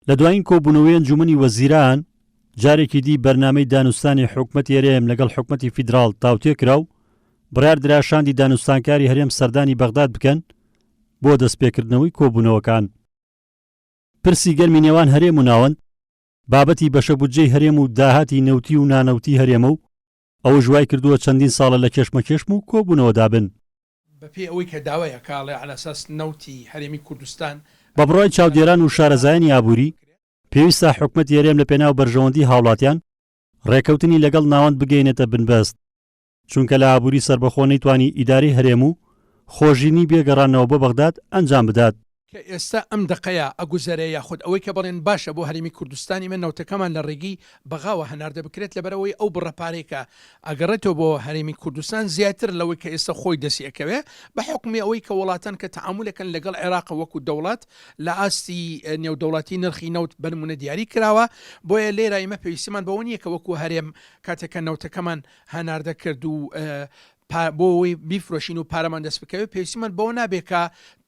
لە دوایین کۆبوونەوەی ئەنجوومەنی وەزیران، جارێکی دی بەرنامەی دانوستانی حکومەتی هەرێم لەگەڵ حکومەتی فیدراڵ تاوتوێ کرا و بڕیار درا شاندی دانوستانکاری هەرێم سەردانی بەغداد بکەن بۆ دەستپێکردنەوەی کۆبوونەوەکان. پرسی گەرمی نێوان هەرێم و ناوەند، بابەتی بەشە بودجەی هەرێم و داهاتی نەوتی و نانەوتی هەرێمە و ئەوەش وای کردووە چەندین ساڵە لە کێشمەکێشم و کۆبوونەوەدا بن. بەپێی ئەوەی کە داوای ئەکا ئەڵێ عەلە ئەساس نەوتی هەرێمی کوردستان بە بڕوای چاودێران و شارەزایانی ئابووری، پێویستە حکومەتی هەرێم لە پێناو بەرژەوەندی هاوڵاتیان، ڕێکەوتنی لەگەڵ ناوەند بگەینێتە بنبەست، چونکە لە ئابووری سەربەخۆ نەیتوانی ئیدارەی هەرێم و خۆژینی بێ گەڕانەوە بۆ بەغداد ئەنجام بدات. کە ئێستا ئەم دەقەیە ئەگوزەرێ یاخود ئەوەی کە بڵێن باشە بۆ هەرێمی کوردستان ئیمە نەوتەکەمان لە ڕێگەی بەغاوە هەناردە بکرێت لەبەرئەوەی ئەو بڕە پارەی کە ئەگەڕێتەوە بۆ هەرێمی کوردستان زیاتر لەوەی کە ئێستا خۆی دەستی ئەکەوێ بە حوکمی ئەوەی کە وڵاتان کە تەعامولەکەن لەگەڵ عێراق وەکو دەوڵەت لە ئاستی نێودەوڵەتی نرخی نەوت بە نمونە دیاری کراوە بۆیە لێرە ئیمە پێویستیمان بەوە نییە کە وەکو هەرێم کاتێک کە نەوتەکەمان هەناردە کرد و بۆ ئەوەی بیفرۆشین و پارەمان دەست بکەوێت پێویستیمان بەوە نابێت کە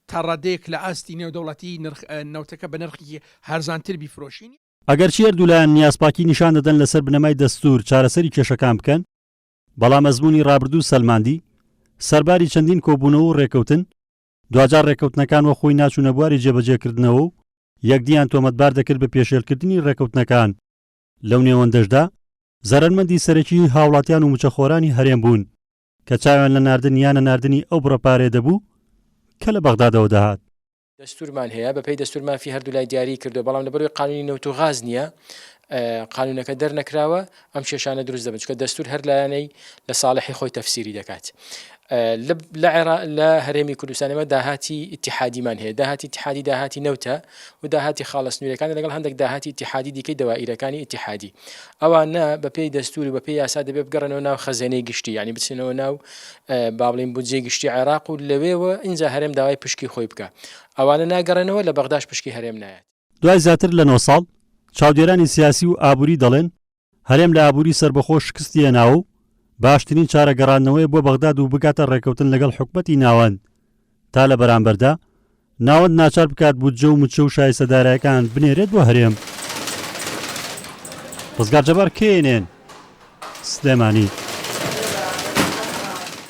تا ڕادەیەک لە ئاستی نێودەوڵەتی نرخ نەوتەکە بە نرخێکی هەرزانتر بیفرۆشین. ئەگەرچی هەردوولایان نیازپاکی نیشان دەدەن لەسەر بنەمای دەستوور چارەسەری کێشەکان بکەن، بەڵام ئەزموونی ڕابردوو سەلماندی، سەرباری چەندین کۆبوونەوە و ڕێککەوتن، دواجار ڕێککەوتنەکان وەک خۆی ناچوونە بواری جێبەجێکردنەوە و یەکدیان تۆمەتبار دەکرد بە پێشێلکردنی ڕێککەوتنەکان، لەو نێوەندەشدا زەرەرمەندی سەرەکیی هاوڵاتیان و مووچەخۆرانی هەرێم بوون کە چاویان لە ناردن یا نەناردنی ئەو بڕە پارەیە دەبوو کە لە بەغدادەوە دەهات. دەستورمان هەیە بەپێی دەستور مافی هەردوولای دیاری کردووە بەڵام لەبەروی قانونی نەوت و غاز نییە قانونەکە دەرنەکراوە ئەم کێشانە دروست دەبن چکە دەستور هەر لایەنەی لە ساڵحی خۆی تەفسیری دەکات لە عێرا لە هەرێمی کوردستان ئێمە داهاتی ئیتیحادیمان هەیە داهاتی ئیتیحادی داهاتی نەوتە و داهاتی خاڵە سنوورەکان لەگەڵ هەندێک داهاتی ئیتیحادی دیکەی دەوائیرەکانی ئیتیحادی ئەوانە بەپێی دەستور و بەپێی یاسا دەبێت بگەڕێنەوە ناو خەزێنەی گشتی یعنی بچنەوە ناو با بڵێین بودجەی گشتی عێراق و لەوێوە ئینجا هەرێم داوای پشکی خۆی بکا ئەوانە ناگەڕێنەوە لە بەغداش پشکی هەرێم نایەت. دوای زیاتر لە نۆ ساڵ، چاودێرانی سیاسی و ئابووری دەڵێن، هەرێم لە ئابووری سەربەخۆ شکستی هێناوە و باشترین چارە گەڕاندنەوەیە بۆ بەغداد و بگاتە ڕێککەوتن لەگەڵ حکومەتی ناوەند تا لە بەرامبەردا ناوەند ناچار بکات بودجە و موچە و شایستە دارایەکان بنێرێت بۆ هەرێم. ڕزگار جەبار، KNN، سلێمانی.